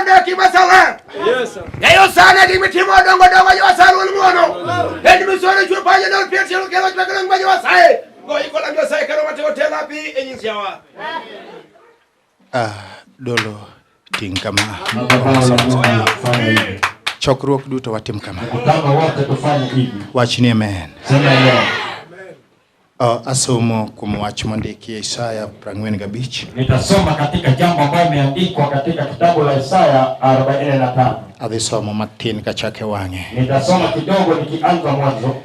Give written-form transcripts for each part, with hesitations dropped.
Daki masala. Yayo sana di mitimo dongo dongo yo saru ngono. En misoro chu pa yo pier chelo kelo chwa kelo ma yo sai. Go ikola yo sai kero mate hotel api enyisiawa. Ah, dolo ting kama. Chokruok duto watim kama. Mkutano wote tufanye hivi. Wach ni amen. Sema amen. Asomo kuom wach mondiki e Isaya 45. Nitasoma katika jambo ambayo imeandikwa katika kitabu la Isaya 45. Adhi somo matin kachake wang'e. Nitasoma kidogo nikianza mwanzo.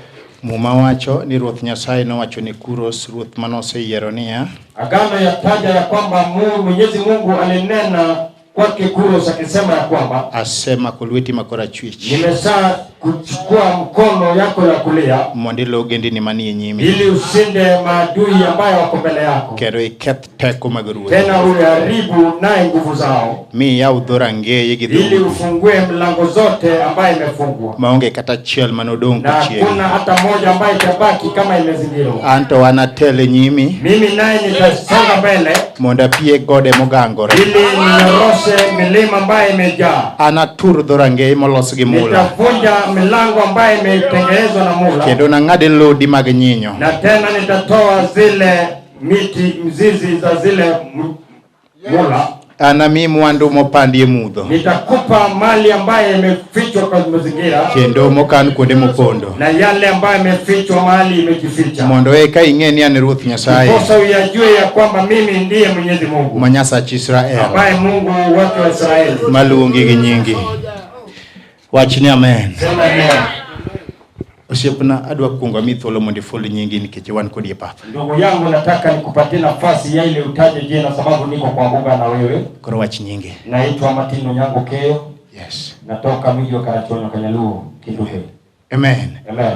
Muma wacho ni Ruoth Nyasaye nowacho ni Kuros ruoth manoseyiero niya, Agano yataja ya kwamba Mwenyezi Mungu alinena kwake Kuros akisema ya kwamba asemako lweti ma korachwich nimesha kuchukua mkono yako ya kulia mondo ilo ogendini manie nyimi ili ushinde maadui ambayo wako mbele yako, kendo iketh teko mag ruodhi tena uyaharibu naye nguvu zao, mi iyaw dhorangeye gi ili dhoudi ufungue mlango zote ambayo imefungwa, maonge kata achiel manodong' na kochiegi. hakuna hata moja ambayo itabaki kama imezingirwa. An to anatel e nyimi Mimi naye nitasonga mbele mondo apie gode mogangore. ili ninyoroshe milima ambayo imejaa, Anatur dhorangeye molos gi mula nitavunja milango ambayo imetengenezwa na mula, kendo nang'ad lodi mag nyinyo. na tena nitatoa zile miti mzizi za zile mula. Anami mwandu mopandi e mudho Nitakupa mali ambayo imefichwa kwa mazingira kendo mokan kuonde mopondo na yale ambayo imefichwa mahali imejificha, mondo eka ing'e ni an Ruoth Nyasaye ndiposa uyajue ya kwamba mimi ndiye Mwenyezi Mungu ma Nyasach Israel ambaye Mungu wake wa Israeli. maluongi gi nyingi. Wach ni amen. Sema amen. Osiepna adwa kuongo amiyi thuolo mondo iful nyingi nikech wan kodi e pap. Ndugu yangu, nataka nikupatie nafasi ya ile utaje jina, sababu niko kwa mbuga na wewe. Koro wach nyingi. Naitwa Martin Onyango Keyo, Yes. natoka mji wa Karachuonyo, Kanyaluo, Kinduhe. Amen. Amen.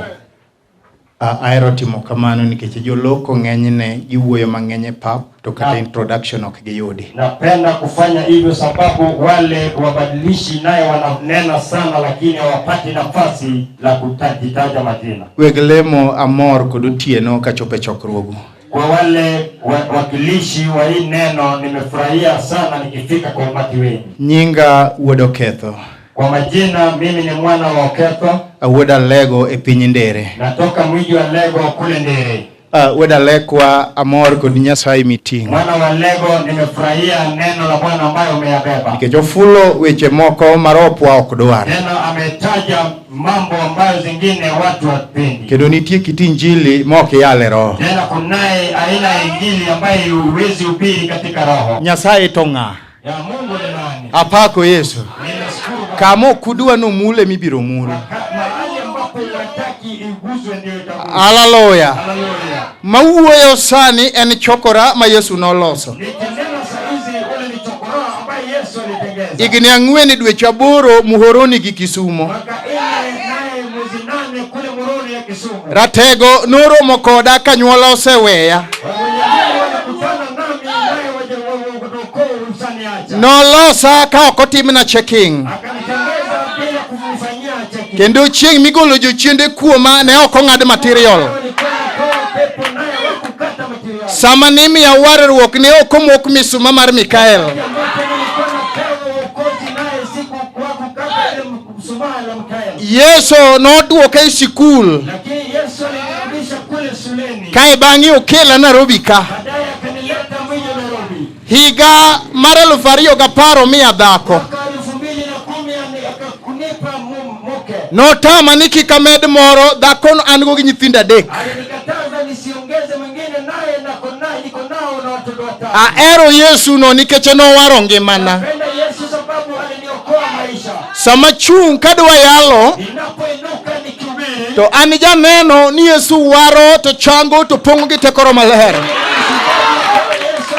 Ahero timo kamano nikech joloko ng'enyne giwuoyo mang'eny e pap to kata Ah. introduction ok giyudi. Napenda kufanya hivyo sababu wale wabadilishi naye wananena sana, lakini hawapati nafasi la kutajitaja majina. Weg lemo amor kod otieno kachopo e chokruogu. Kwa wale wakilishi wa hii neno, nimefurahia sana nikifika kwa umati wenu. Nyinga wuod Oketho, Kwa majina, mimi ni mwana wa Oketho, awuod Alego e piny Ndere. natoka mji wa Lego kule Ndere. Wuod Alekwa amor kod Nyasaye miting'o. Mwana wa Lego, nimefurahia neno la Bwana ambayo umeyabeba. Nikech ofulo weche moko ma ropwa ok dwar. Tena ametaja mambo ambayo zingine watu hawapendi. Kendo nitie kit injili ma ok yal e roho. Tena kunaye aina ya injili ambayo huwezi hubiri katika roho. Nyasaye to ng'a? Ya Mungu ni nani? Apako Yesu. Ninashukuru Baba. Kama ok udwa nomule mibiro mul. Mahali ambapo inataki iguswe ndio itaguswa. Haleluya. Haleluya. Mawuoyo sani en chokora ma Yesu noloso. Nikinena saa hizi ule ni chokora ambaye Yesu alitengeza. Higni 4 dweche 8 Muhoroni gi Kisumo. Mwaka 4 naye mwezi 8 kule Moroni ya Kisumu. Ratego noromo koda ka nyuola oseweya. Wenyewe wanakutana nami naye waje usaniacha. Nolosa ka ok otimna checking. Akanitembeza bila kumfanyia checking. Kendo chieng' migolo jochiende kuoma ne ok ong'ad material. Nilikuwa natoa pepo naye hawakukata material. Sama nimiya warruok ne ok omok misuma mar Mikael. Ambapo nilikuwa napewa wokozi naye siku hawakukata ile mshumaa la Mikael. Yesu noduoka e sikul. Lakini Yesu alinirudisha kule shuleni. Kae bang'e okela Nairobi ka. Baadaye akanileta mji wa Nairobi. Higa mar 2010 omiya dhako. Mwaka 2010 akakunipa mke. Notama ni kik amed moro dhako an go gi nyithindo 3. Alinikataza nisiongeze mwingine naye nako naye niko nao na watoto 5. Ahero Yesu no nikech nowaro ngimana. Napenda Yesu sababu aliniokoa maisha. Sama chung' kadwa yalo Ninapoinuka nikihubiri, to an janeno ni Yesu waro to chango to pong'o gi teko Roho Maler. Yesu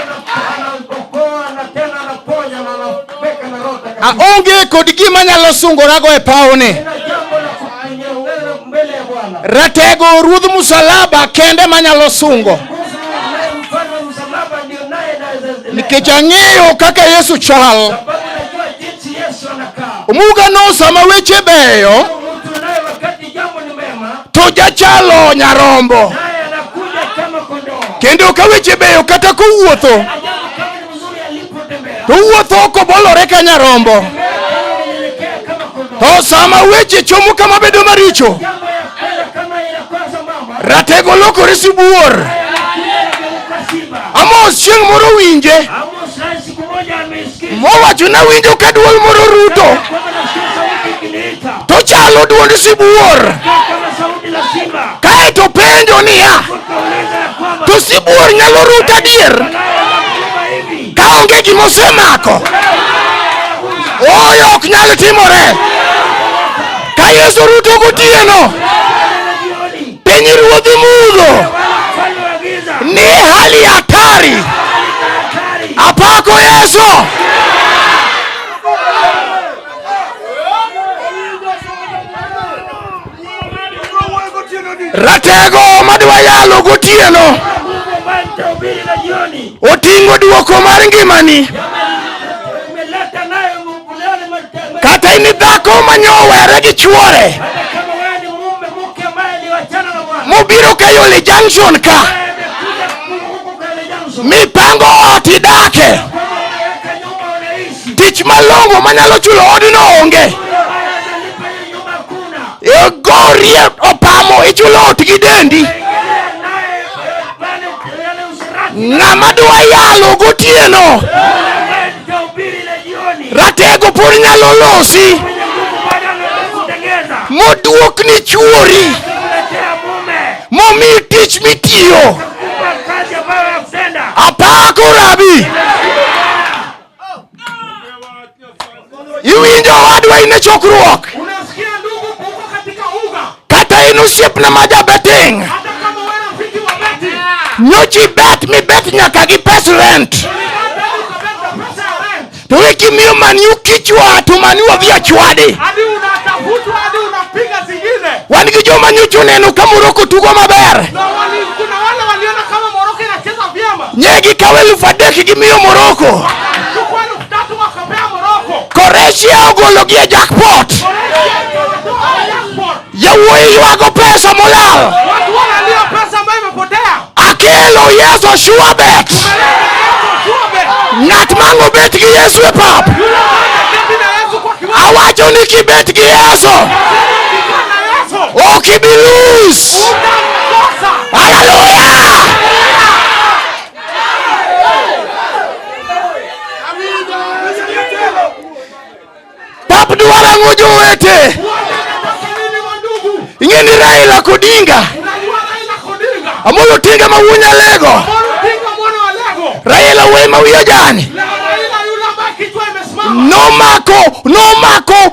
anaokoa na tena anaponya na anaweka na Roho Mtakatifu. Aonge kod gima nyalo sungorago e pawni. Sina jambo la kujinyong'eza mbele ya Bwana. Ratego ruodh musalaba kende manyalo sungo. Nguvu naye mfalme msalaba ndio naye naweza. Nikech ang'eyo kaka Yesu chal. Sababu najua jinsi Yesu anakaa. Omuga no sama weche beyo Mtu naye wakati jambo ni mema, to jachalo nyarombo. naye anakuja kama kondoo. Kendo ka weche beyo kata kowuotho Ajabu kama ni mzuri alipotembea. to owuotho kobolore ka nyarombo. To sama weche chomo kama bedo maricho, Jambo ya kwenda kama inakuwa sambamba, ratego lokore sibuor. anageuka simba. Amos chieng' moro winje Amos naye siku moja ameisikia mowacho nawinjo ka duol moro ruto kwamba nasikia sauti ikiniita to chalo duond sibuor. kama sauti la simba. Kaeto penjo niya, Wakauliza ya kwamba to sibuor nyalo ruto adier naye anaguruma hivi kaonge gimosemako? Oyo ok nyal timore. Ka Yesu ruto gotieno, na jioni, piny ruodhi mudho wala mfalme wa giza ni hali hatari. hatari. Apako Yesu. Ratego madwa yalo gotieno Nguvu ambayo nitahubiri na jioni oting'o duoko mar ngimani. imeleta nayo leo ni Kata in dhako manyowere gi chuore hata kama wewe ni mume mke ambaye aliwachana na bwana mobiro Kayole Junction ka ambaye amekuja huku Kayole Junction mipango ot idake kwamba unaweka nyumba unaishi tich malong'o manyalo chulo odno onge ambaye analipa hiyo nyumba hakuna gorie opamo ichulo ot gi dendi. ingilia naye pale yale usherati Ng'ama dwa yalo gotieno ambaye nitahubiri na jioni ratego pod nyalo losi mwenye nguvu bado anaweza kutengeza moduokni chuori kuletea mume momi tich mitiyo. kupa kazi ambayo ya kutenda. Apako rabi. Iwinjo owadwa in e chokruok Unasikia ndugu, uko katika uga, kata in osiepna ma jabeting hata kama wewe rafiki wa beti nyocha ibet mibet nyaka gi pes rent ulibet hadi ukabet na pesa ya rent, to wekimiyo maniu kichwa to maniu odhi achwadi. hadi unatafutwa, hadi unapiga zingine. Wan gi joma nyocha oneno ka Morocco tugo maber Na wali, kuna wale waliona kama Morocco inacheza vyema, nye gikawo 3,000 gimiyo Morocco. chukua 3,000 wakapea Morocco. Croatia ogologi e jackpot. Croatia ikawatoa jackpot. Yawuoyi ywago pesa molal. Watu wanalia pesa ambayo imepotea. Akelo Yesu sure bet. Tumeleta Yesu sure bet. Ng'at mang'o bet gi Yesu e pap. Yule ambaye ameketi na Yesu kwa kiwanja, Awacho ni kibet gi Yesu nasema ukikaa na Yesu ok ibi lose. utakosa. Haleluya! Pap dwaro ang'o jowete? Bwana anataka nini wandugu? Ing'e ni Raila Odinga, Unajua Raila Odinga, Amolo Odinga ma wuon Nyalego, Amolo Odinga mwana wa Lego, Raila wuoyi ma wiye ojani na Raila yule ambaye kichwa imesimama nomako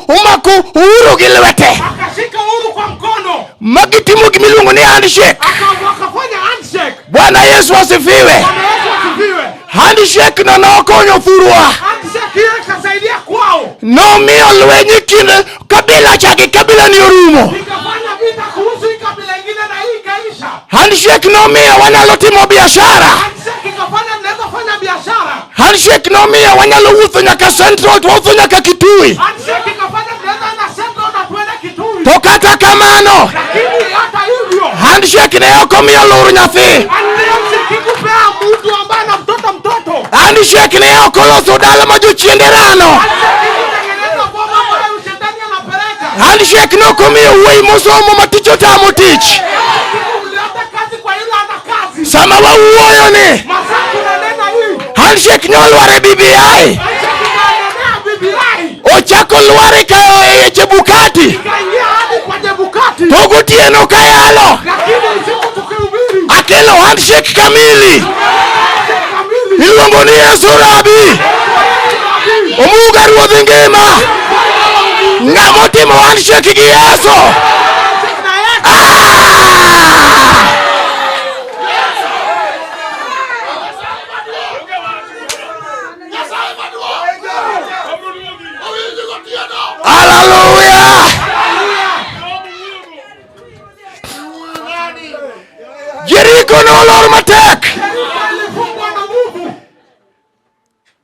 omako Uhuru gi lwete akashika Uhuru kwa mkono, magitimo gimiluongo ni handshake. Wakafanya handshake. Bwana Yesu asifiwe. Bwana Yesu asifiwe. Handshake no nokonyo thurwa, Handshake hiyo ikasaidia kwao, nomiyo lweny e kind kabila cha gi kabila ni orumo. ikafanya vita kuhusu hii kabila ingine na hii ikaisha. Handshake nomiyo wanyalo timo biashara. Handshake ikafanya mnaweza fanya biashara. Handshake nomiyo wanyalo wuotho nyaka Central to wawuotho nyaka Kitui. Handshake ikafanya mnaweza enda Central na tuende Kitui. To kata kamano, Lakini hata hivyo handshake ne ok omiyo lur nyathi. handshake ikupea mtu ambaye ana mtoto mtoto. Handshake ne ok oloso dala ma jochiende rano. Handshake ikutengeneza boma ambayo shetani anapeleka. Handshake ne ok omiyo wuoyi mosomo ma tich otamo tich. Handshake ikuleta kazi kwa yule ana kazi. Sama wawuoyo ni Masaa tunanena hii. handshake ne olwar e BBI. Handshake ikaenea BBI. Ochako lwar e ka e Chebukati. Ikaingia hadi kwa Chebukati. To gotieno kayalo Lakini usiku tukihubiri akelo handshake kamili handshake kamili. iluongo ni Yesu Rabi. Omuga ruodh ngima. Ng'ama otimo handshake gi Yesu. Handshake na Yesu. Ah! Haleluya! Jeriko nolor matek Yeriko ilifungwa na nguvu.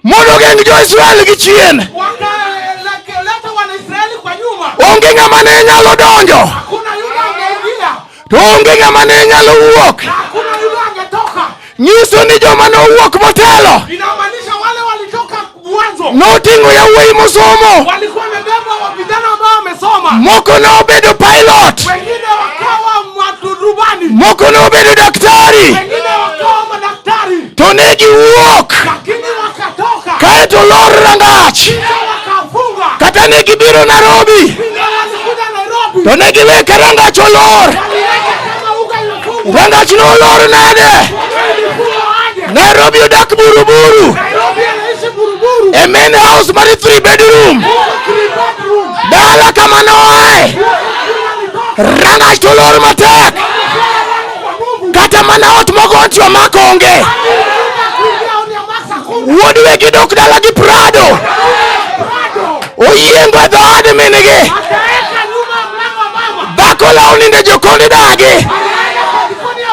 mondo ogeng' jo-Israel gi chien. Wakaleta Wanaisraeli kwa nyuma. Onge ng'ama ne nyalo donjo, Hakuna yule angeingia to onge ng'ama ne nyalo wuok. na hakuna yule angetoka. Nyiso ni joma nowuok motelo Inamaanisha wale walitoka mwanzo noting'o yawuoyi mosomo walikuwa wamebeba wa vijana ambao wamesoma mama, Moko nobedo pilot. Wengine wakawa marubani, Moko nobedo daktari. Wengine wakawa madaktari, To ne giwuok. Lakini wakatoka Kaeto lor rangach. Kisha wakafunga. Kata ne gibiro Nairobi. Vile walikuja Nairobi, To ne giweke rangach olor. Waliweka kama uga imefungwa. Rangach nolor nade? Uga ilifungwa aje? Nairobi odak buruburu. Nairobi anaishi buruburu. E main house mar 3 bedroom. Huko three bedroom. Dala kama noae. Huko kule alitoka. Rangach to olor matek. Walifunga lango kwa nguvu. Kata mana ot mogonti omak onge. Hadi nyumba kuingia oni ya Max hakuna. Wuod wegi dok dala gi Prado. Prado. Oyiengo e dhood min-gi. Akaweka nyuma ya mlango wa mama. Dhako law ninde jokoni dagi. Alienda kwa jikoni ya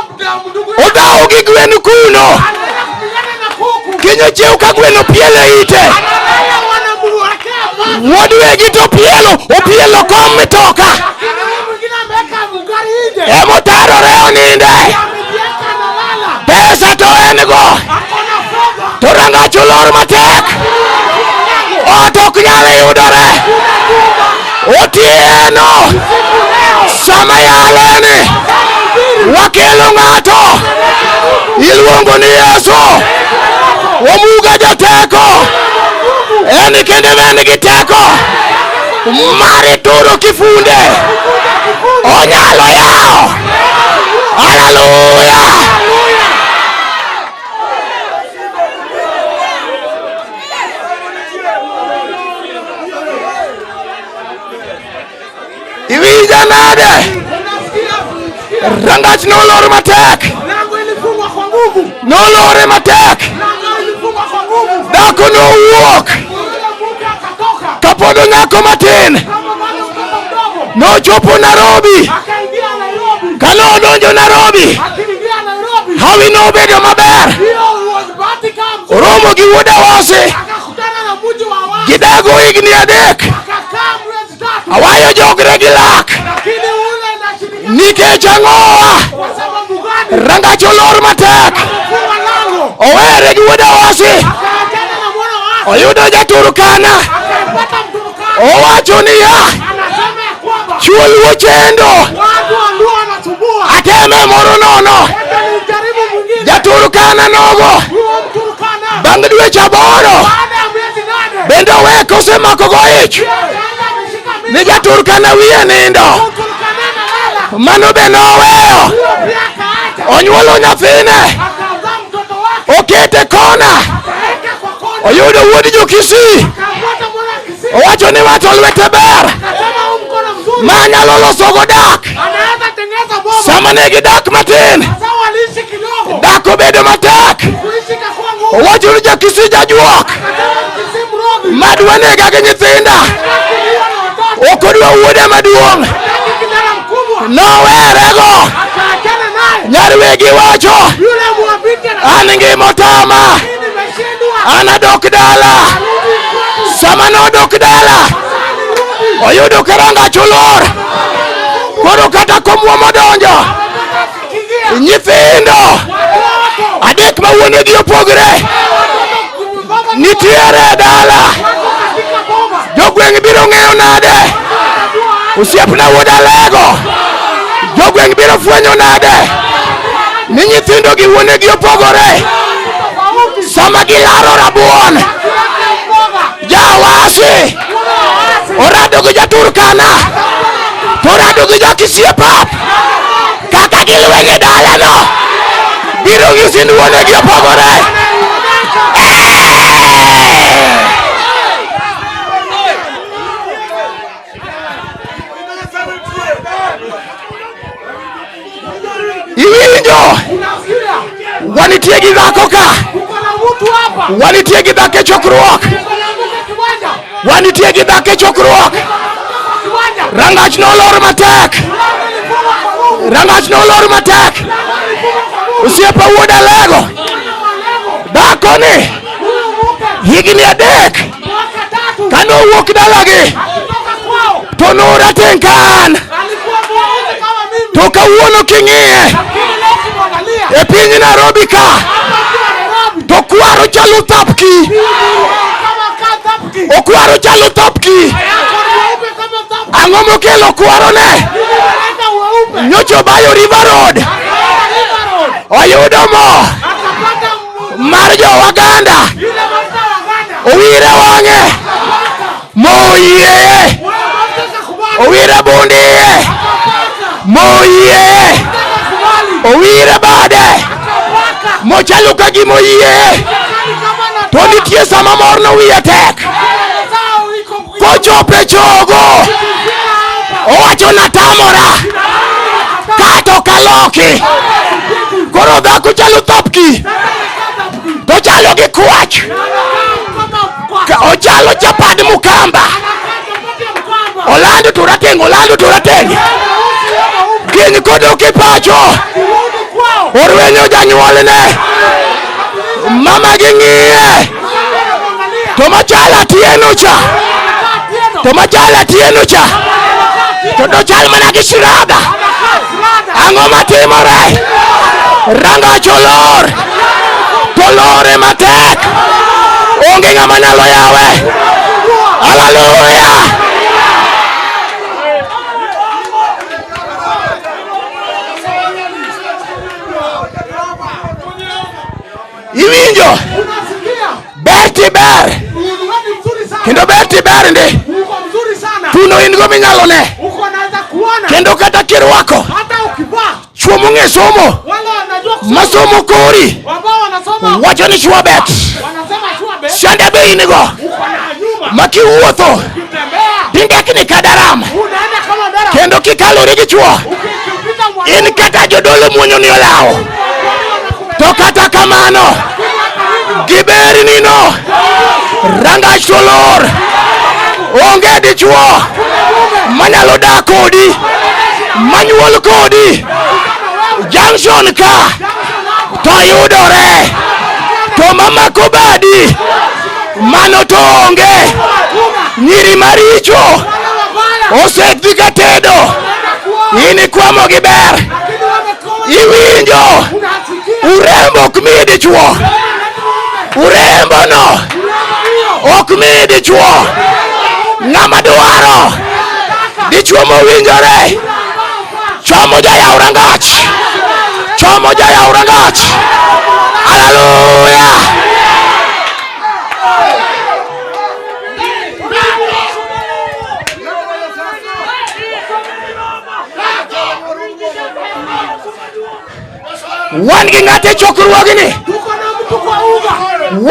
ndugu yake. Odhawo gi gwen kuno. Anaenda kupigana na kuku. Kiny ochiew ka gweno pielo e ite. Analala wanamuwekea maji. Wuod wegi to pielo, opielo kom mitoka. Lakini huyu mwingine ameweka ugali nje. Emotarore oninde. Amejiweka analala. Pesa to en go. Ako na fedha. To rangach olor matek. Ot ok nyal yudore. Otieno. Siku leo. Sama yaleni. Wakelo ng'ato. Iluongo ni Yesu. Omuga jateko. En kende ma en gi teko. Mar turo kifunde. Onyalo yawo. Haleluya. Iwinja nade? Unasikia? Rangach nolor matek. Lango ilifungwa kwa nguvu. Nolore matek. Lango ilifungwa kwa nguvu. Dhako nowuok. Yule mke akatoka. Kapod onyako matin. Kama bado mtoto mdogo. Nochopo Nairobi. Akaingia Nairobi. Kane odonjo Nairobi. Akiingia Nairobi. Hawi nobedo maber. Hiyo was bahati kama Oromo gi wuod Awasi. Akakutana na mji wa Awasi. Gidago higni 3. Akakaa miezi 3. Awayo jogre gi lak. Lakini ule anashirika Nikech ang'owa. kwa sababu gani? Rangach olor matek. Amefunga lango. Owere gi wuod Awasi. Akaachana na mwana wa Awasi. Oyudo Jaturkana. Akaipata Mturukana. Owacho niya. Anasema ya kwamba Chuo luo chendo. watu wa Luo wanasumbua. Ateme moro nono. Enda nijaribu mwingine. Jaturkana nogo. Huo Mturukana. Bang' dweche 8. Baada ya miezi 8. Bende owe kosemako go ich. Pia akaanza ameshika mimba. Ni Jaturkana wiye nindo. Mturukana analala. Mano be noweyo. Huyo pia akaacha. Onyuolo nyathine. Akazaa mtoto wake. Okete kona. Akaweka kwa kona. Oyudo wuod Jokisii. Akampata mwana wa Kisii. Owacho ni wacho lwete ber. Akasema huu mkono mzuri. Ma nyalo losogo dak. Anaweza tengeneza boma. Sama ne gidak matin. Sasa waliishi kidogo. Dak obedo matek. Kuishi ikakuwa ngumu. Owacho ni Jakisii jajuok. Akasema Mkisii mrogi. Madwa nega gi nyithinda. Hataki kuwa na watoto. Ok odwa wuode maduong'. Hataki kijana mkubwa. Nowerego. Akaachana naye. Nyar wegi wacho. Yule mwabiti ana An ngima otama. mimi nimeshindwa. An adok dala. Arudi kwetu. Sama nodok dala. Sasa nirudi. Oyudo ka rangach olor. Koro kata komwa modonjo. Amepata kiingia. Nyithindo Watoto. 3 ma wuonegi opogre. Watoto baba Nitiere e dala. wako katika boma. Jogweng' biro ng'eyo nade. Watajua aje. Osiepna wuod Alego. Jogweng' biro fwenyo nade. Ni nyithindo gi wuonegi opogore. Tofauti. Sama gilaro rabuon. Wakiweka mboga. Jawasi. Mwana wa Awasi. Orado gi Jaturkana. To orado gi Jakisii e pap. Kaka gilweny e dalano. Biro nyisi ni wuonegi opogore. Iwinjo? Unasikia? Wanitie gi dhako ka. Uko na mtu hapa. Wanitie gi dhako e chokruok. Uko na mtu kiwanja. Wanitie gi dhako e chokruok. Uko na mtu kiwanja. Rangach nolor matek. Lango ilifungwa kwa nguvu. Rangach nolor matek. Lango ilifungwa kwa nguvu. Osiepa wuod Alego. Mwana wa Alego. Dhakoni Huyu mke higni 3 mwaka 3 kane owuok dalagi akitoka kwao to norateng' ka an. alikuwa mweusi kama mimi. To kawuono king'iye Lakini leo ukimwangalia e piny Nairobi ka hapa ukiwa Nairobi to kwaro chalo thapki. kama ka thapki. Okwaro chalo thapki. Yako ni mweupe kama thapki. Ang'o mokelo kwarone Leta weupe. nyocha obayo River Road Akaenda River Road. oyudo mo Akapata mar jo-Waganda yule mafuta wa Waganda. owire wang'e moyieye Wale mafuta akakubali. owire bundiye Akapaka. moyieye Akakubali. owire bade Akapaka. mochalo ka gima oyieye Kali kama na to nitie sama morno wiye tek Sawa iko kochopo e chogo hapa. owacho natamora kato kaloki koro dhako chalo thapki to chalo gi kwach Kama kwa ochalo chapad mukamba chapati ya mkamba. olando to rateng' olando to rateng' kiny kodok e pacho Kirudi kwao. orwenyo janyuolne mama gi ng'iye Angalia. to machalo atieno cha Atieno. to machalo atieno cha to dochal mana gi shirada Anakaa ang'o matimore rangach olor to lore matek onge ng'ama nyalo yawe haleluya iwinjo Unasikia? ber tiber Wewe ni mzuri sana. kendo ber tiber ndi Uko mzuri sana. tuno in go minyalo ne Uko naweza kuona kendo kata kirwako hata ukivaa. chuo mong'e somo Wale wanajua kusoma. masomo kori Ambao wanasoma wacho ni chwo bet wanasema chua be. sande be in go Uko na nyuma. ma kiwuotho Ukitembea tindekni ka daram unaenda kama dara. kendo kikalori gi chwo Ukipita in mwanaume kata jodolo muonyo ni olawo to kata kamano giberni no rangach to lor onge dichwo manyalo dak kodi manyuol kodi junction ka to yudore to mamako badi mano to onge nyiri maricho osedhi ka tedo in ikwamo gi ber iwinjo urembo ok mi dichwo urembo no ok mi dichwo ng'ama dwaro dichwo mowinjore chomo jayaw rangach chomo jayaw rangach haleluya wan gi ng'ato e chokruogni Tuko na mtu kwa uga.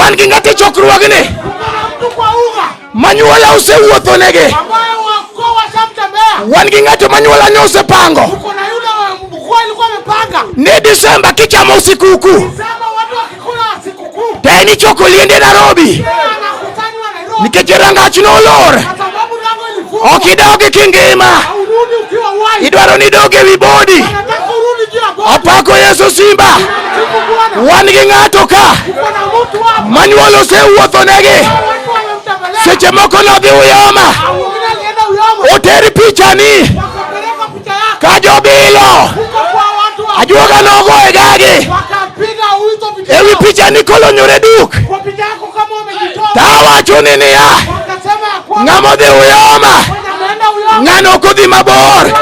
wan gi ng'ato e chokruogni Tuko na mtu kwa uga manyuola osewuothonegi ambaye wakoo washamtembea. wan gi ng'ato manyuola ne osepango Tuko na yule wa mkuu alikuwa amepanga ni Disemba kichamo sikuku sema watu wakikula sikukuu to en ichoko liende Nairobi yeye anakusanywa Nairobi nikech rangach nolor kwa sababu lango ilifungwa. ok idogi kingima Haurudi ukiwa uhai, idwaro ni idog ewi bodi anataka urudi juu ya bodi. apako Yesu simba Msifu Bwana. wan gi ng'ato ka Uko na mtu hapa, manyuola osewuothonegi watu wamemtembelea. seche moko nodhi Uyoma Wengine alienda Uyoma, oter pichani wakapeleka picha yake ka jobilo huko kwa watu wa ajuoga nogo e gagi wakapiga hizo picha ewi yao. pichani kolonyore duk Kwa picha yako kama umejitoa, tawachoni niya wakasema ya kwamba ng'ama odhi Uyoma mwenye ameenda Uyoma ng'ano ok odhi mabor ameenda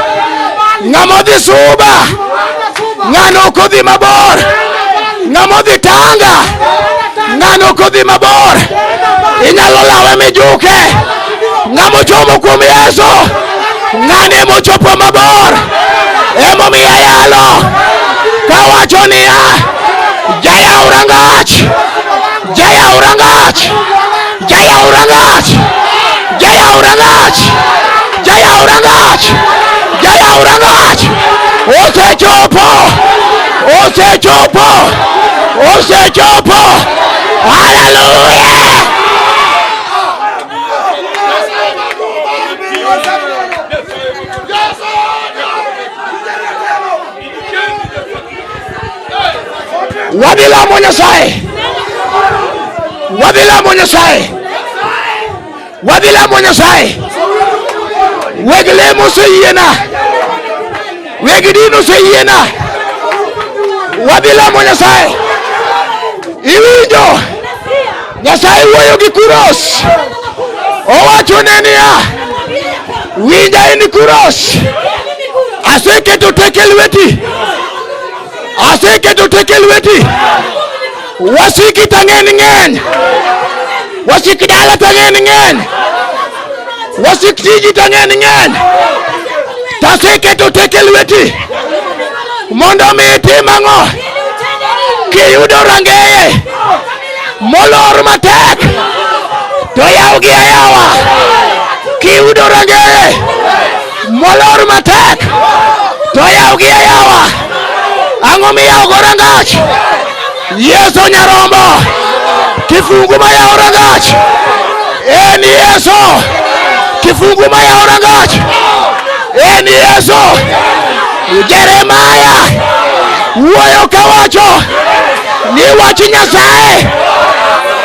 mbali, ng'ama odhi Suba ameenda Suba, ng'ano ok odhi mabor ameenda mbali, ng'ama odhi Tanga ameenda Tanga, ng'ano ok odhi mabor ameenda mbali, inyalo lawe mijuke ng'ama ochomo kuom Yesu ng'ani emochopo mabor emomiyo ayalo kawacho niya jayaw rangach jayaw rangach jayaw rangach jayaw rangach jayaw rangach jayaw rangach osechopo osechopo osechopo haleluya wadhi lamo Nyasaye wadhi lamo Nyasaye wadhi lamo Nyasaye weg lemo oseyiena weg din oseyiena wadhi lamo Nyasaye iwinjo Nyasaye wuoyo gi Kuros owachone niya Winja in Kuros. Aseketo teke lweti. Aseketo teke lweti. Wasiki tang'eny ng'eny. Wasik dala tang'eny ng'eny. Wasik tiji tang'eny ng'eny. Taseketo teke lweti. Mondo mi itim ang'o? Kiyudo rangeye molor matek to yawgi ayawa. Kiyudo rangeye molor matek to yawgi ayawa. Ang'o miyawogo rangach? Yesu nyarombo. Kifungu mayawo rangach en Yesu. Kifungu mayawo rangach en Yesu. Jeremaya wuoyo kawacho ni wach Nyasaye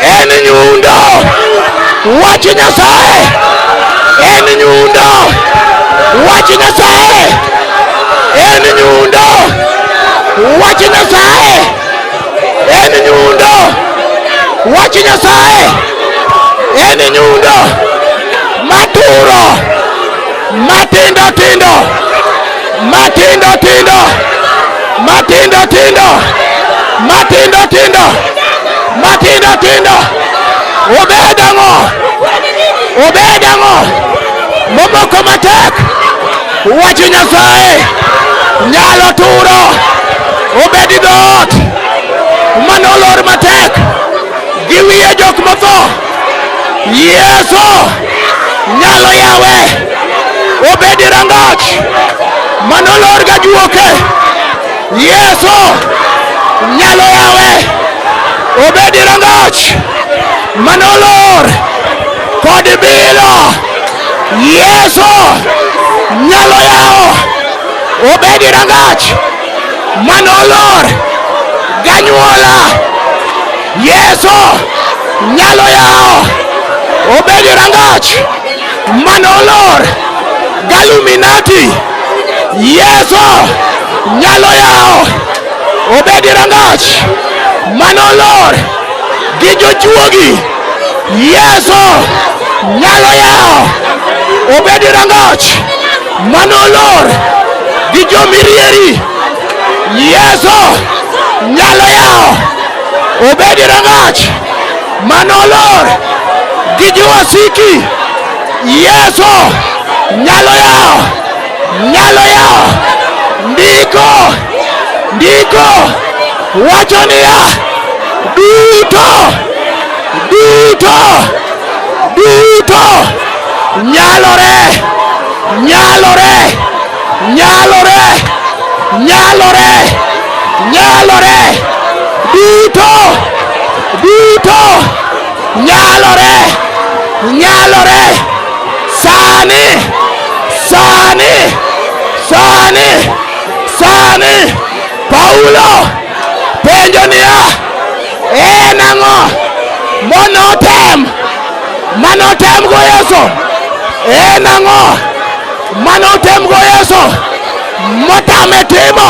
en nyundo. Wach Nyasaye en nyundo. Wach Nyasaye en nyundo. Wach Nyasaye en nyundo. Wach Nyasaye en nyundo maturo matindo tindo matindo tindo matindo tindo matindo tindo matindo tindo. Obed ang'o? Obed ang'o? Momoko matek. Wach Nyasaye nyalo turo. Obed dhoot manolor matek gi wiye jok motho. Yesu nyalo yawe. Obed rangach manolor gajuoke. Yesu nyalo yawe. Obed rangach manolor kod bilo. Yesu nyalo yawo. Obed rangach manolor ganyuola. Yesu nyalo yawo. Obed rangach manolor galuminati. Yesu nyalo yawo. Obed rangach manolor gi jojuogi. Yesu nyalo yawo. Obed rangach manolor gi jomirieri. Yesu nyalo yawo. Obed rangach manolor gi jowasiki. Yesu nyalo yawo. Nyalo yawo. Ndiko ndiko wacho niya duto duto duto nyalore nyalore nyalore nyalore nyalore duto duto nyalore nyalore sani sani sani sani. Paulo penjo niya en ang'o monotem manotem go Yesu? En ang'o manotem go Yesu motame timo?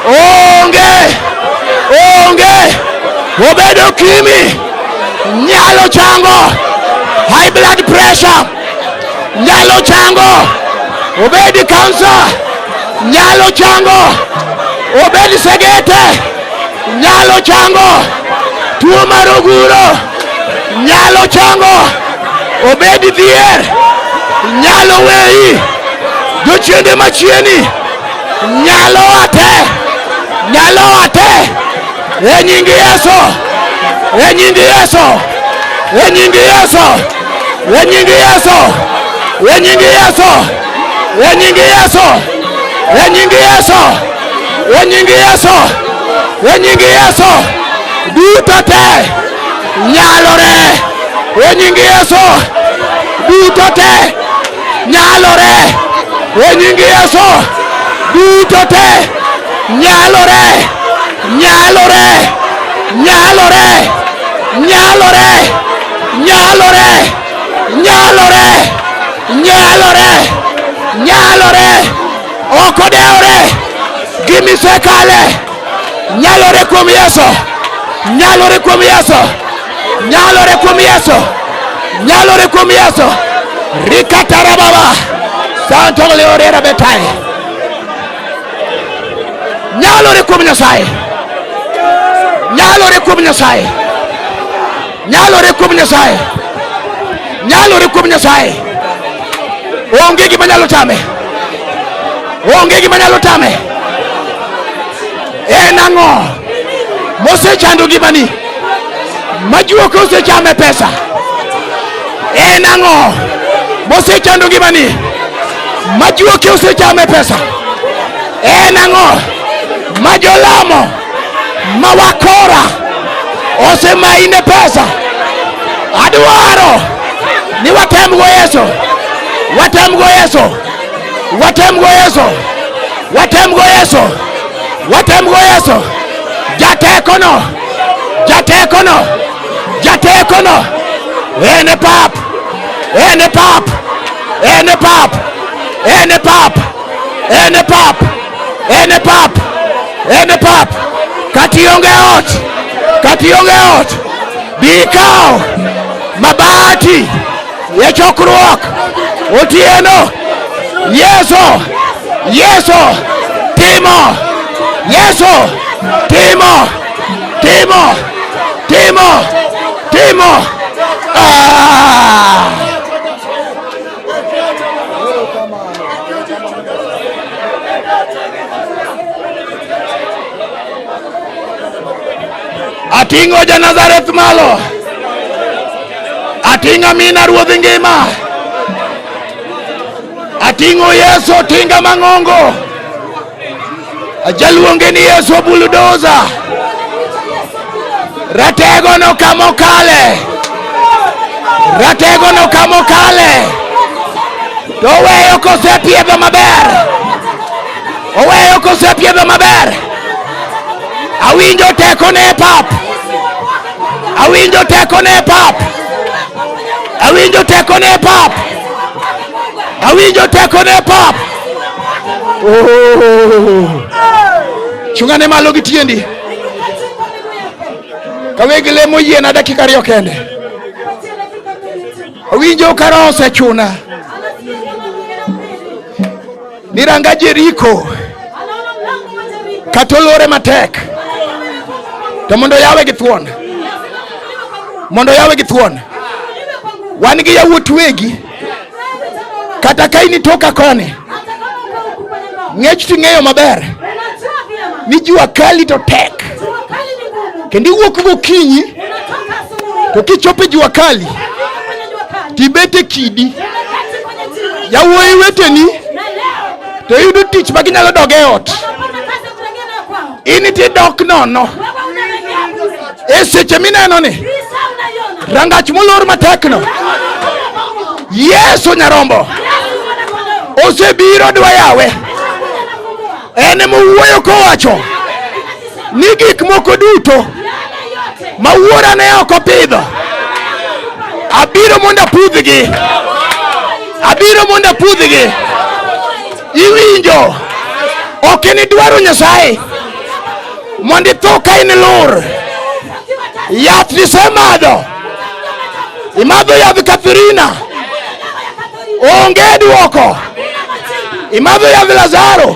Onge onge. Obedo kimi nyalo chango high blood pressure, nyalo chango obed cancer, nyalo chango obed segete, nyalo chango tuo mar oguro, nyalo chango obed dhier, nyalo weyi jochiende machieni, nyalo ate nyalo ate e nying Yesu, e nying Yesu, e nying Yesu, e nying Yesu, e nying Yesu, e nying Yesu, e nying Yesu, e nying Yesu, e nying Yesu. Duto te nyalore e nying Yesu. Duto te nyalore e nying Yesu. Duto te nyalore nyalore nyalore nyalore nyalore nyalore nyalore nyalore. Ok odewore gimisekale. Nyalore kuom Yesu, nyalore kuom Yesu, nyalore kuom Yesu, nyalore kuom Yesu. Rikatarababa Santogli orera betai. Nyalore kuom Nyasaye. Nyalore kuom Nyasaye. Nyalore kuom Nyasaye. Nyalore kuom Nyasaye. Onge gima nyalo tame. Onge gima nyalo tame. En ang'o mosechando ngimani? Majuok osechame pesa. En ang'o mosechando ngimani? Majuoke osechame pesa. En ang'o ma jolamo ma wakora osemaine pesa? Adwaro ni watemgo Yesu, watemgo Yesu, watemgo Yesu, watemgo Yesu, watemgo Yesu. Jatekono, jatekono, jatekono, en e pap, en e pap, en e pap, en e pap, en e pap, en e pap, en e pap. Kata ionge ot, kata ionge ot, bi ikaw mabati e chokruok otieno. Yesu, Yesu timo, Yesu timo, timo, timo, timo. Ah! Ating'o ja Nazareth malo. Ating'o mina ruodh ngima. Ating'o Yesu tinga mang'ongo. Ajaluonge ni Yesu bulldozer. Ratego no kamokale. Ratego no kamokale. To oweyo kosepiedho maber. Oweyo kosepiedho maber. Awinjo tekone e pap. Awinjo tekone e pap. Awinjo tekone e pap. Awinjo tekone e pap. Oh. Chungane malo gi tiendi. Kawegi lemo yiena dakika ariyo kende. Awinjo ka roho osechuna. Ni ranga Jeriko kata olore matek to mondo yawe gi thuon, mondo yawe gi thuon. Wan gi yawuot wegi kata ka in itoka koni ng'ech ting'eyo maber ni jua kali to tek kendo iwuok gokinyi to kichopo e jua kali tibet e kidi yawuoyi weteni to yudo tich ma ginyalo dog e ot in tidok nono e seche mineno ni rangach molor matekno Yesu nyarombo osebiro dwa yawe en emowuoyo kowacho ni gik moko duto ma wuora ne ok opidho abiro mondo apudhgi abiro mondo apudhgi iwinjo ok in idwaro nyasaye mondo itho ka in lur yath nisemadho imadho yadh kathirina onge dwoko imadho yadh lazaro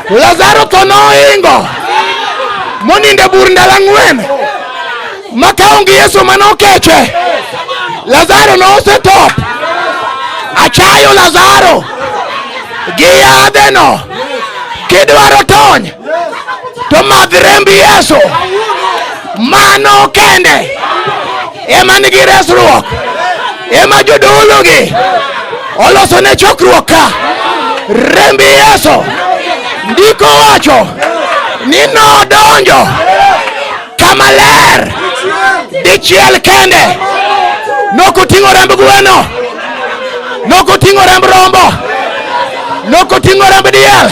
to lazaro tho nohingo monindo e bur ndalo ang'wen ma ka onge yesu manokeche lazaro nosetop achayo lazaro gi yadheno kidwaro tony to madh remb yesu mano kende ema nigi resruok ema jodologi oloso ne chokruok ka remb yesu ndiko wacho ni nodonjo kama ler dichiel kende nokoting'o remb gweno nokoting'o remb rombo nokoting'o remb diel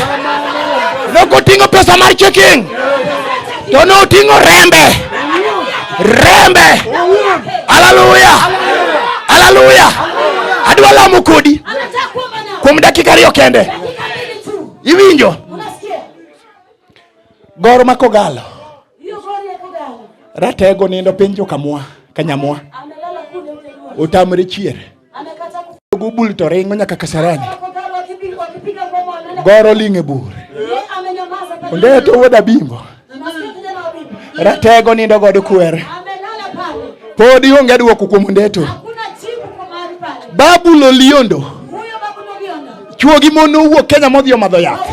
nokoting'o pesa mar checking to noting'o rembe rembe haleluya haleluya adwa lamo kodi kuom dakika ariyo kende iwinjo gor ma kogalo ratego nindo piny jokamwa kanyamwa otamre chier gubul to ringo nyaka kasarani. Goro ling' e bur. Ondeto wuod Abimbo. Ratego nindo godo kwer. Podi onge dwoko kuom Ondeto. Babu Loliondo. Chuo gi mon nowuok Kenya modhi omadho yath.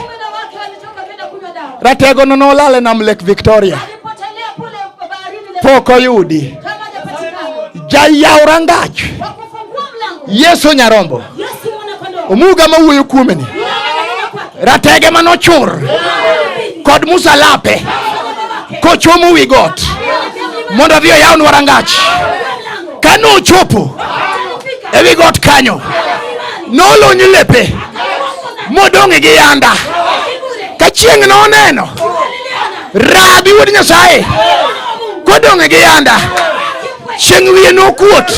Ratego no nolal e nam Lake Victoria. Pok oyudi. Jayaw rangach. Yesu Nyarombo. Omuga mawuoyo kuome ni. Ratege manochur kod musalape kochomo wi got mondo odhi oyawnwa rangach. Kane ochopo e wi got kanyo, nolony lepe modong' gi yanda. Ka chieng' noneno Rabi wuod Nyasaye kodong' gi yanda, chieng' wiye nokuot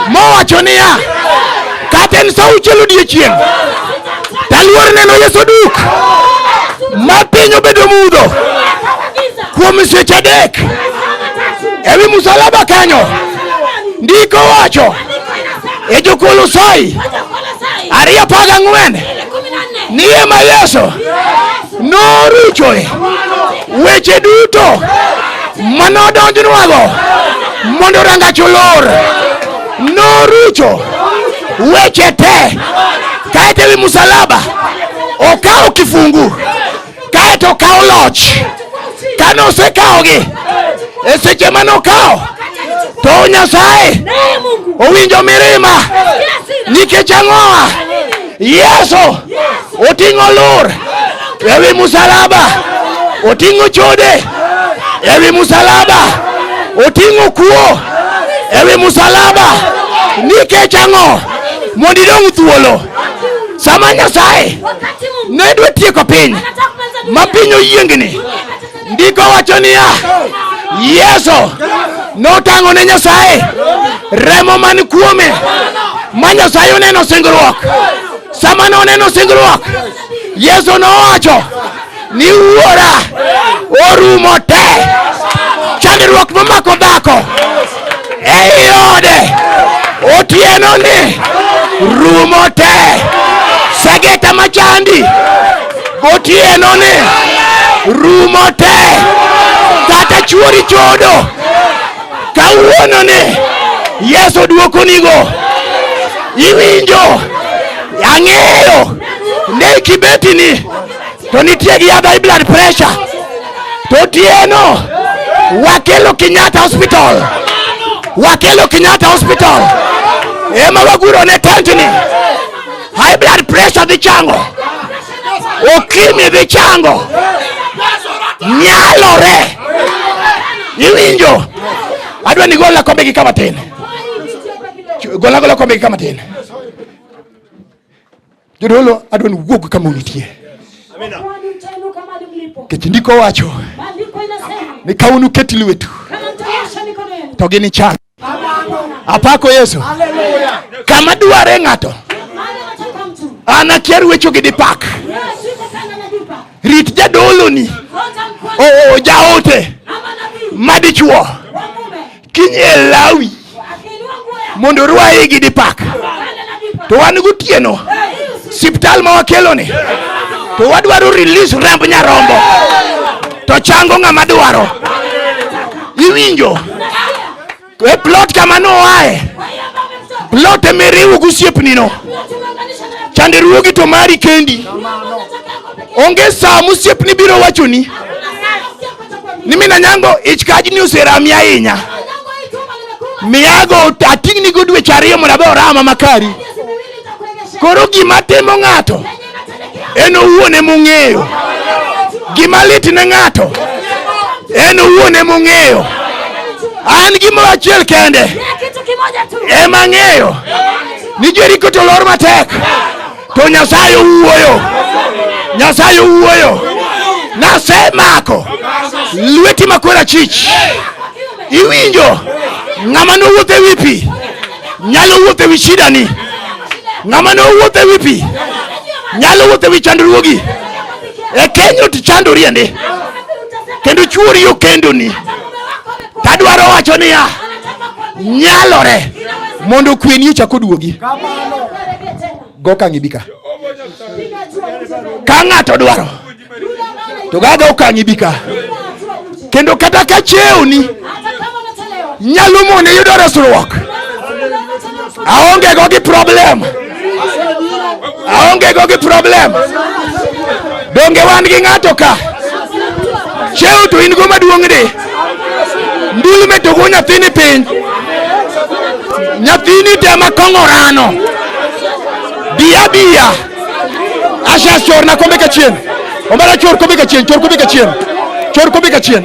mowacho niya, kata en sa auchiel odiechieng' taluor neno Yesu duk ma piny obedo mudho kuom seche adek ewi musalaba kanyo. Ndiko wacho e Jokolosai 2:14 ni ema Yesu noruchoe weche duto manodonjnwago mondo rangach olor. Norucho weche te kaeto ewi musalaba okawo kifungu kaeto okawo loch. Kane osekawogi e seche mane okawo to Nyasaye owinjo mirima nikech ang'owa Yesu oting'o lur ewi musalaba, oting'o chode ewi musalaba, oting'o kuo ewi musalaba. Nikech ang'o? Mondo idong' thuolo. Sama Nyasaye ne dwa tieko piny ma piny oyiengni, ndiko wacho niya, Yesu notang'o ne Nyasaye remo man kuome ma Nyasaye oneno singruok. Sama noneno singruok, Yesu nowacho ni wuora orumo te. Chandruok momako dhako ei ode otieno ni rumo te. Segeta machandi otieno ni rumo te. Kata chuori chodo kawuono ni Yesu duokonigo. Iwinjo? Ang'eyo ne kibetini to nitie gi yadh high blood pressure to otieno wakelo Kenyatta Hospital, wakelo Kenyatta Hospital ema waguro ne tentni. High blood pressure dhi chango, okimi dhi chango, nyalore. Iwinjo? Adwa ni gola kombe gi kama tin. Gola gola kombe gi kama tin. Jodolo adwa ni wuog kama unitie. Nikech ndiko wacho ni ka unuket lwetu to ginichang. Apako Yesu. Kama dware ng'ato an akia ruecho gi dipak. Rit jadoloni o jaote madichuo kinyie lawi mondo orwayi gi dipak. To wan gotieno siptal ma wakeloni to wadwaro release remb nyarombo to chango ng'ama dwaro. Iwinjo? E plot kama noaye, plot emiriwo gosiepnino, chandruogi to mari kendi. Onge saa mosiepni biro wachoni ni mina nyango ich kajni oserami ahinya, miyago ating'nigo dweche ariyo mondo abe orama makari. Koro gima timo ng'ato en owuon emong'eyo. Gima lit ne ng'ato en owuon emong'eyo. An gimoro achiel kende ema ang'eyo ni Jeriko to lor matek to Nyasaye owuoyo. Nyasaye owuoyo. Nasemako lweti makor achich. Iwinjo? Ng'ama nowuotho e wi pi nyalo wuotho e wi shidani. Ng'ama nowuotho e wi pi nyalo wuotho e wi chandruogi. E Kenya to chandori ende kendo chuori okendoni. Tadwaro wacho niya, nyalore mondo kweni ochak oduogi. Go kang' ibi ka. Ka ng'ato dwaro to gaga okang' ibi ka. Kendo kata ka chewni nyalo mone yudo resruok. Aonge go gi problem. Aonge go gi problem. Donge wan gi ng'ato ka? Cheo to in go maduong' di. Ndulme to go nyathini piny. Nyathini tema kong'o rano. Biya biya. Asha chorna kombe kachien. Omara chor kombe kachien, chor kombe kachien. Chor kombe kachien.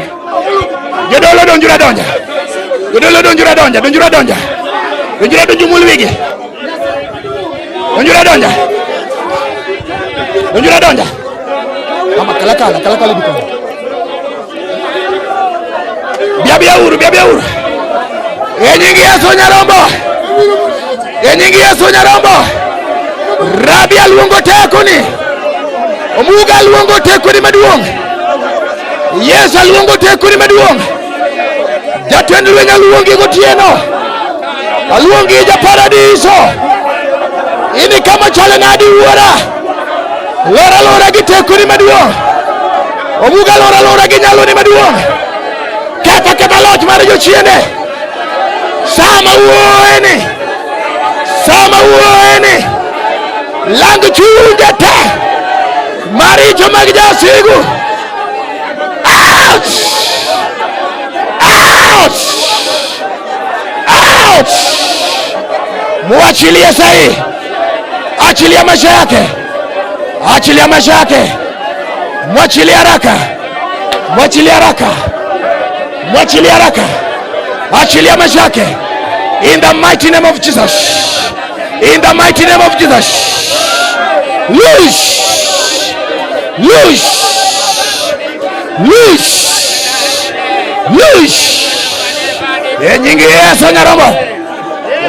Jodolo donjura donja. Jodolo donjura donja, donjura donja. Donjura donju mul wigi. Donjura donja. Donjura donja. Mama kala kala kala kala biko. Bia bia uru, bia bia uru. E nying Yesu Nyarombo. E nying Yesu Nyarombo. Rabia luongo tekoni. Omuga luongo tekoni maduong'. Yesu aluongo tekoni maduong'. Jatend lweny aluongi gotieno. Aluongi ja paradiso. Ini kama chalo nadi wuora. Lora lora gi tekoni maduong'. Omuga lora lora gi nyaloni maduong'. Ketha ketha loch mar jochiende. Sama wuoyeni. Sama wuoyeni. Lang chunje te. Maricho mag jasigu. Out! Out! Out! Muachilie sahi. Achilia maisha yake. Achilia maisha yake. Mwachilie haraka. Mwachilie haraka. Mwachilie haraka. Achilia maisha yake. In the mighty name of Jesus. In the mighty name of Jesus. Loose. Loose. Loose. Loose. E nying Yesu Nyarombo.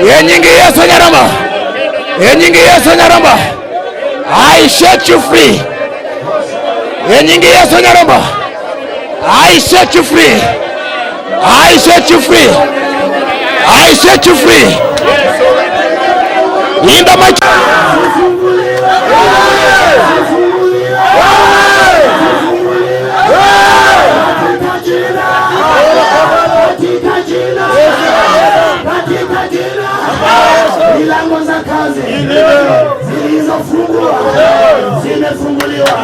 E nying Yesu Nyarombo. E nying Yesu Nyarombo. I set you free. E nying Yesu Nyarombo. I set you free. I set you free. I set you free. In the mighty Katika jina, katika jina, milango za kazi zilizofungwa zimefunguliwa,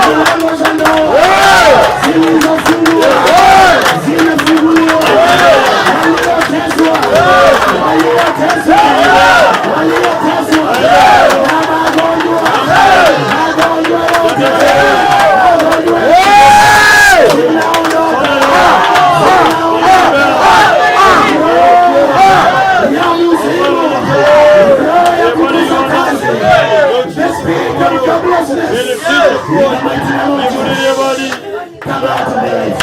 milango za ndoa zilizofungwa zimefunguliwa. Walioteswa, walioteswa, walioteswa na magonjwa, magonjwa yote, magonjwa yote zinaondoka, ya mzimu, roho ya kukosa kazi, the spirit of joblessness, in the mighty name of Jesus, come out of their lives,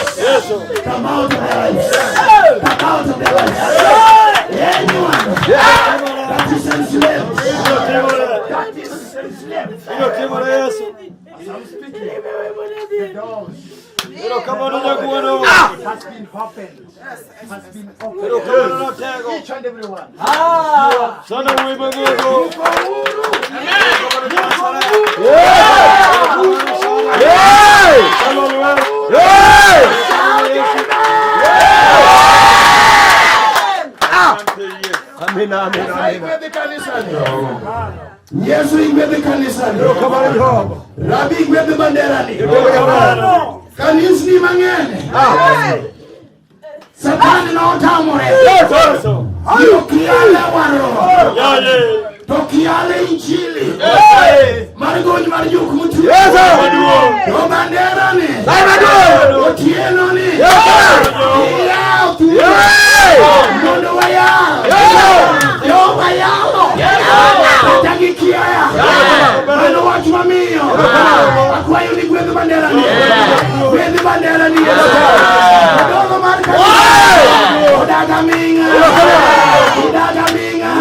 come out of their lives, come out of their lives. Anyone that is enslaved, that is enslaved, as I'm speaking, the doors has been opened, has been opened. Each and every one. Yuko huru. Yuko huru. Igwedhi kanisani. Yesu igwedhi kanisani. Rabi igwedhi banderani. Kanisni mang'eny. Satan notamore. Ni okiyale warruok. To kiyale injili. Mar gony mar juk motwe. To banderani. Otieno ni. Iyaw thuolo. Mondo wayaw. Jehova yawo. Kata gi kiaya. Mano wach mamiyo. Akwayo ni gwedh banderani. Gwedh banderani. Jodolo mar kanisa. Odaga ming'a. Odaga ming'a.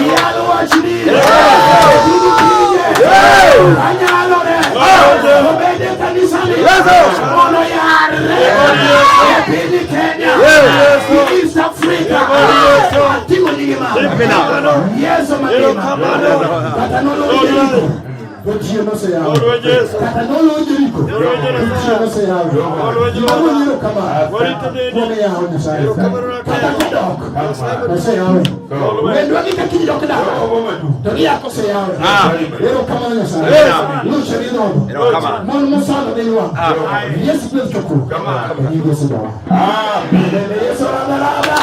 Iyalo wachni. Piny pinje. Anyalore. Obed e kanisani. Mondo yarre. E piny Kenya. East Africa. Ating'o nyingi malo. Yesu mangima. Kata nolor Jeriko. Otieno oseyawo. Kata nolor Jeriko. Otieno oseyawo. Gimoro erokamano. Kuom yawo Nyasaye. Kata kodok. Oseyawe. Wendwa gi ka kiny dok dala. To giyako oseyawe. Erokamano Nyasaye. Luche ni dhogo. Mon mosando ne ywak. Yesu gweth chokruok. E nying Yesu dawa. Bende Yesu raba raba.